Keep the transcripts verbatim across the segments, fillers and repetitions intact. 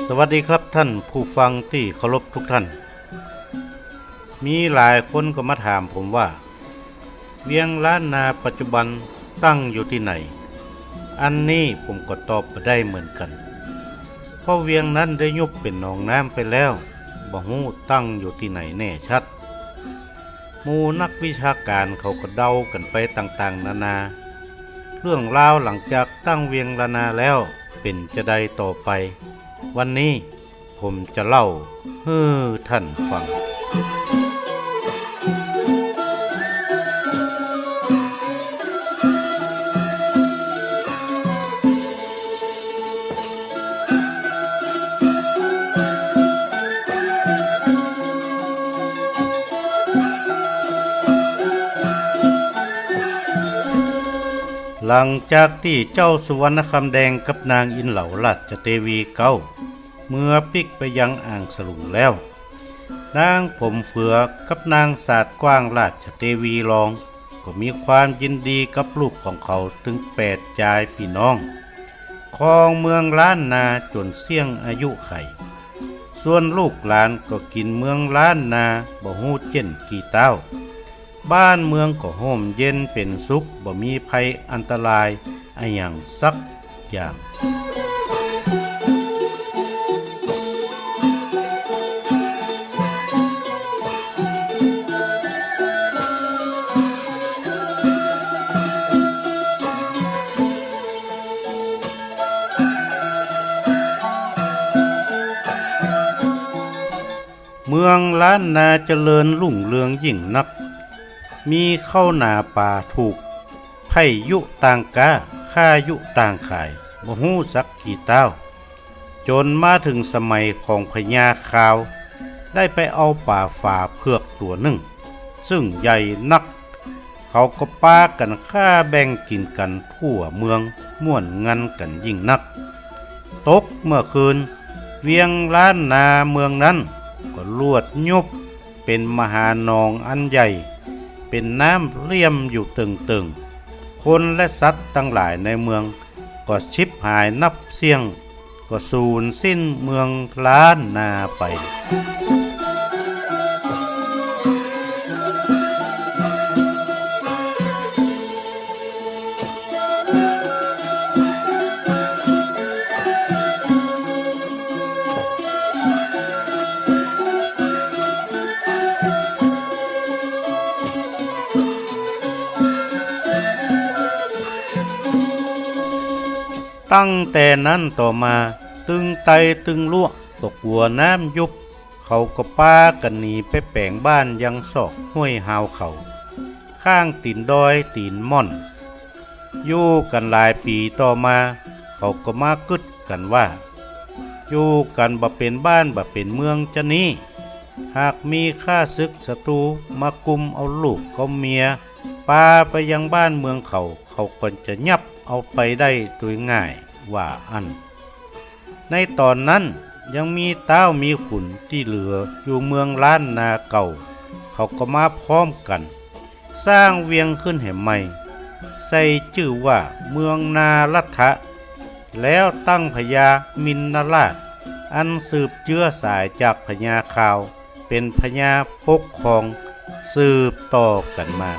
สวัสดีครับท่านผู้ฟังตี้เคารพทุกท่าน มีหลายคนก็มาถามผมว่า เวียงล้านนาปัจจุบันตั้งอยู่ตี้ไหน อันนี้ผมก็ตอบบ่ได้เหมือนกั๋น เพราะเวียงนั้นได้ยุบเป๋นหนองน้ำไปแล้ว บ่ฮู้ตั้งอยู่ตี้ไหนแน่ชัด หมู่นักวิชาก๋านเขาก็เดากั๋นไปต่างๆ นานา เรื่องราวหลังจากตั้งเวียงล้านนาแล้วเป๋นจาใดต่อไป วันนี้ผมจะเล่าหื้อท่านฟัง หลังจากตี้เจ้าสุวรรณคำแดงกับนางอินเหลาราชเตวีเก๊า เมือปิ๊กไปยังอ่างสลุงแล้ว นางผมเฟือกับนางสาดกว้างราชเตวีรอง ก็มีความยินดีกับลูกของเขาตึงแปดจายปี้น้อง ครองเมืองล้านนาจ๋นเสี้ยงอายุไข ส่วนลูกหลานก็กิ๋นเมืองล้านนาบ่ฮู้เจ๊นกี่ต๊าว บ้านเมืองก็ฮ่มเย็นเป๋นสุข บ่มีภัยอันตรายอะหยังสักอย่าง เมืองล้านนาเจริญรุ่งเรืองยิ่งนัก มีข้าวหนาป๋าถูก ไพ่ยุต่างก๊า ข้ายุต่างขาย บ่ฮู้สักกี่ต๊าว จ๋นมาเถิงสมัยของพญาคาว ได้ไปเอาป๋าฝาเผือกตั๋วนึ่ง ซึ่งใหญ่นัก เขาก็ปากั๋นฆ่าแบ่งกิ๋นกั๋นทั่วเมือง ม่วนงันกั๋นยิ่งนัก ตกเมื่อคืน เวียงล้านนาเมืองนั้นก็ลวดยุบ เป๋นมหาหนองอันใหญ่ เป๋นน้ำเลี่ยมอยู่เติ่งๆ คนและสัตว์ตังหลายในเมืองก็ฉิบหายนับเสี้ยง ก็สูญสิ้นเมืองล้านนาไป ตั้งแต่นั้นต่อมา ตึงไตตึงลัวะก็กั๋วน้ำยุบ เขาก็ปากั๋นหนีไปแป๋งบ้านยังซอกห้วยฮาวเขา ข้างตี๋นดอยตี๋นม่อน อยู่กั๋นหลายปี๋ต่อมา เขาก็มากึ๊ดกั๋นว่า อยู่กั๋นบ่เป๋นบ้านบ่เป๋นเมืองจานี้ หากมีข้าศึกศัตรูมากุมเอาลูกเอาเมีย ปาไปยังบ้านเมืองเขา เขาก็จะยับเอาไปได้โดยง่าย ว่าอั้น ในต๋อนนั้นยังมีต๊าวมีขุนตี้เหลืออยู่เมืองล้านนาเก่า เขาก็มาพร้อมกั๋น สร้างเวียงขึ้นแหมใหม่ ใส่จื้อว่าเมืองนารัฐะ แล้วตั้งพญามินนราช อันสืบเจื๊อสายจากพญาคาว เป๋นพญาปกครองสืบต่อกั๋นมา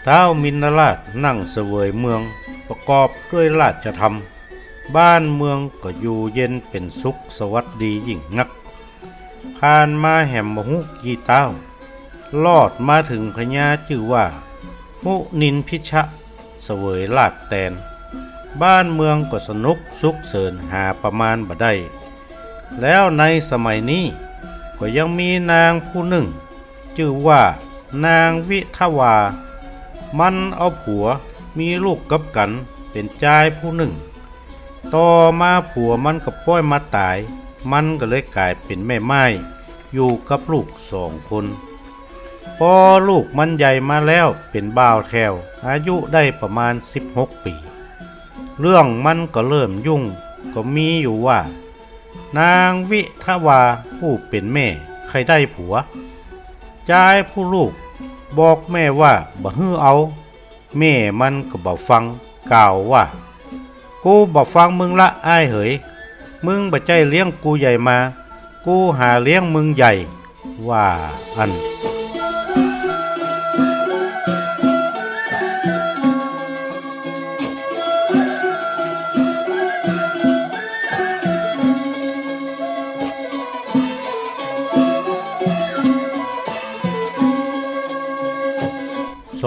ท้าวมินนราชนั่งเสวยเมืองประกอบด้วยราชธรรม บ้านเมืองก็อยู่เย็นเป๋นสุขสวัสดียิ่งนัก ผ่านมาแหมบ่ฮู้กี่ต๊าว ลอดมาเถิงพญาจื้อว่า มุนินพิชะ เสวยราชแตน บ้านเมืองก็สนุกสุขเสริญหาประมาณบ่ได้ แล้วในสมัยนี้ก็ยังมีนางผู้นึ่ง จื้อว่านางวิทวา มันเอาผัวมีลูกกับกั๋นเป๋นจายผู้นึ่ง ต่อมาผัวมันก็ป้อยมาต๋าย มันก็เลยก๋ายเป๋นแม่ม่ายอยู่กับลูกสองคน ปอลูกมันใหญ่มาแล้วเป๋นบ่าวแท้ว อายุได้ประมาณสิบหกปี๋ เรื่องมันก็เริ่มยุ่ง ก็มีอยู่ว่า นางวิทวาผู้เป๋นแม่ใค่ได้ผัว จายผู้ลูกบอกแม่ว่าบ่หื้อเอา แม่มันก็บ่ฟัง กล่าวว่า กูบ่ฟังมึงละอ้ายเหย มึงบ่ใจ้เลี้ยงกูใหญ่มา กูหาเลี้ยงมึงใหญ่ ว่าอั้น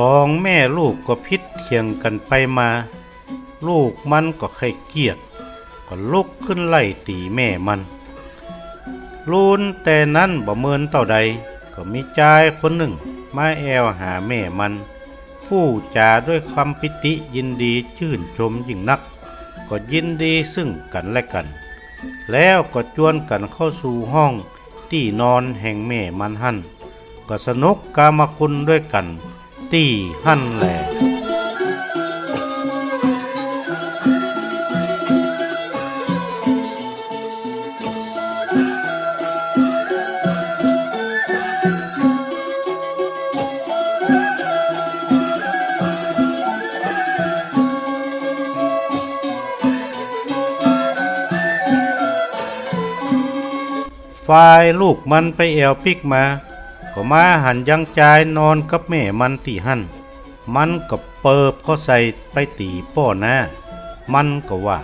สองแม่ลูกก็ผิดเถียงกั๋นไปมา ลูกมันก็ใค่เกียจ ก็ลุกขึ้นไล่ตี๋แม่มัน ลุนแต่นั้นบ่เมินเต้าใด ก็มีจายคนนึ่งมาแอ่วหาแม่มัน พูดจ๋าด้วยความปีติยินดีจื้นชมยิ่งนัก ก็ยินดีซึ่งกั๋นและกั๋น แล้วก็จวนกั๋นเข้าสู่ห้องตี้นอนแห่งแม่มันหั้น ก็สนุกกามคุณด้วยกั๋นตี้หั้นแล ฝ่ายลูกมันไปแอ่วปิ๊กมา ก็มาหันยังจายนอนกับแม่มันตี้หั้น มันก็เปิบเข้าใส่ไปตี๋ป้อน้า มันก็ว่า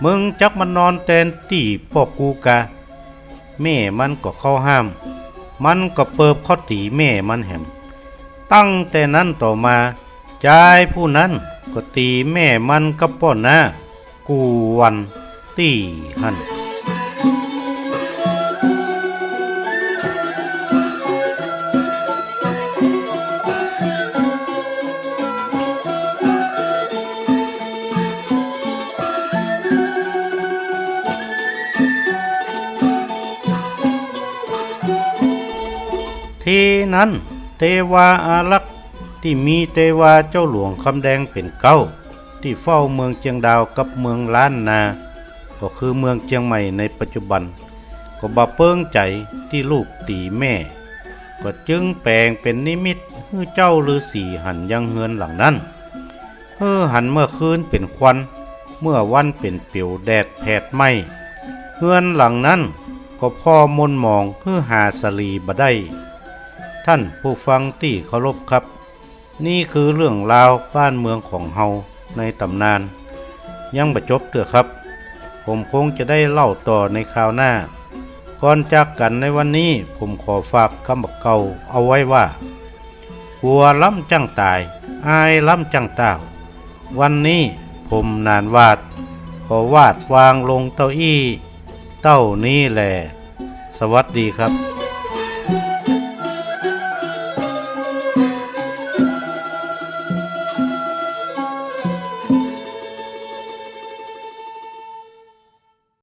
มึงจักมานอนแตนตี้ป้อกูกา แม่มันก็เข้าห้าม มันก็เปิบเข้าตี๋แม่มันแหม ตั้งแต่นั้นต่อมา จายผู้นั้นก็ตี๋แม่มันกับป้อน้า กู้วันตี้หั้น ทีนั้นเตวาอารักษ์ ตี้มีเตวาเจ้าหลวงคำแดงเป๋นเก๊า ตี้เฝ้าเมืองเจียงดาวกับเมืองล้านนา ก็คือเมืองเจียงใหม่ในปัจจุบัน ก็บ่เปิงใจ๋ตี้ลูกตี๋แม่ ก็จึงแป๋งเป๋นนิมิตหื้อเจ้าฤๅษีหันยังเฮือนหลังนั้น หื้อหันเมื่อคืนเป๋นควัน เมื่อวันเป๋นเปียวแดดแผดไหม้ เฮือนหลังนั้นก็ผ่อหม่นหมองหื้อหาสะหลีบ่ได้ ท่านผู้ฟังตี้เคารพครับ นี่คือเรื่องราวบ้านเมืองของเฮาในต๋ำนาน ยังบ่จบเตื้อครับ ผมคงจะได้เล่าต่อในคราวหน้า ก่อนจากกั๋นในวันนี้ผมขอฝากกำบ่าเก่าเอาไว้ว่า กั๋วล้ำจั้งต๋าย อายล้ำจั้งต้าว วันนี้ผมหนานหวาด ขอวาดวางลงเต้าอี้ เต้านี้แล สวัสดีครับ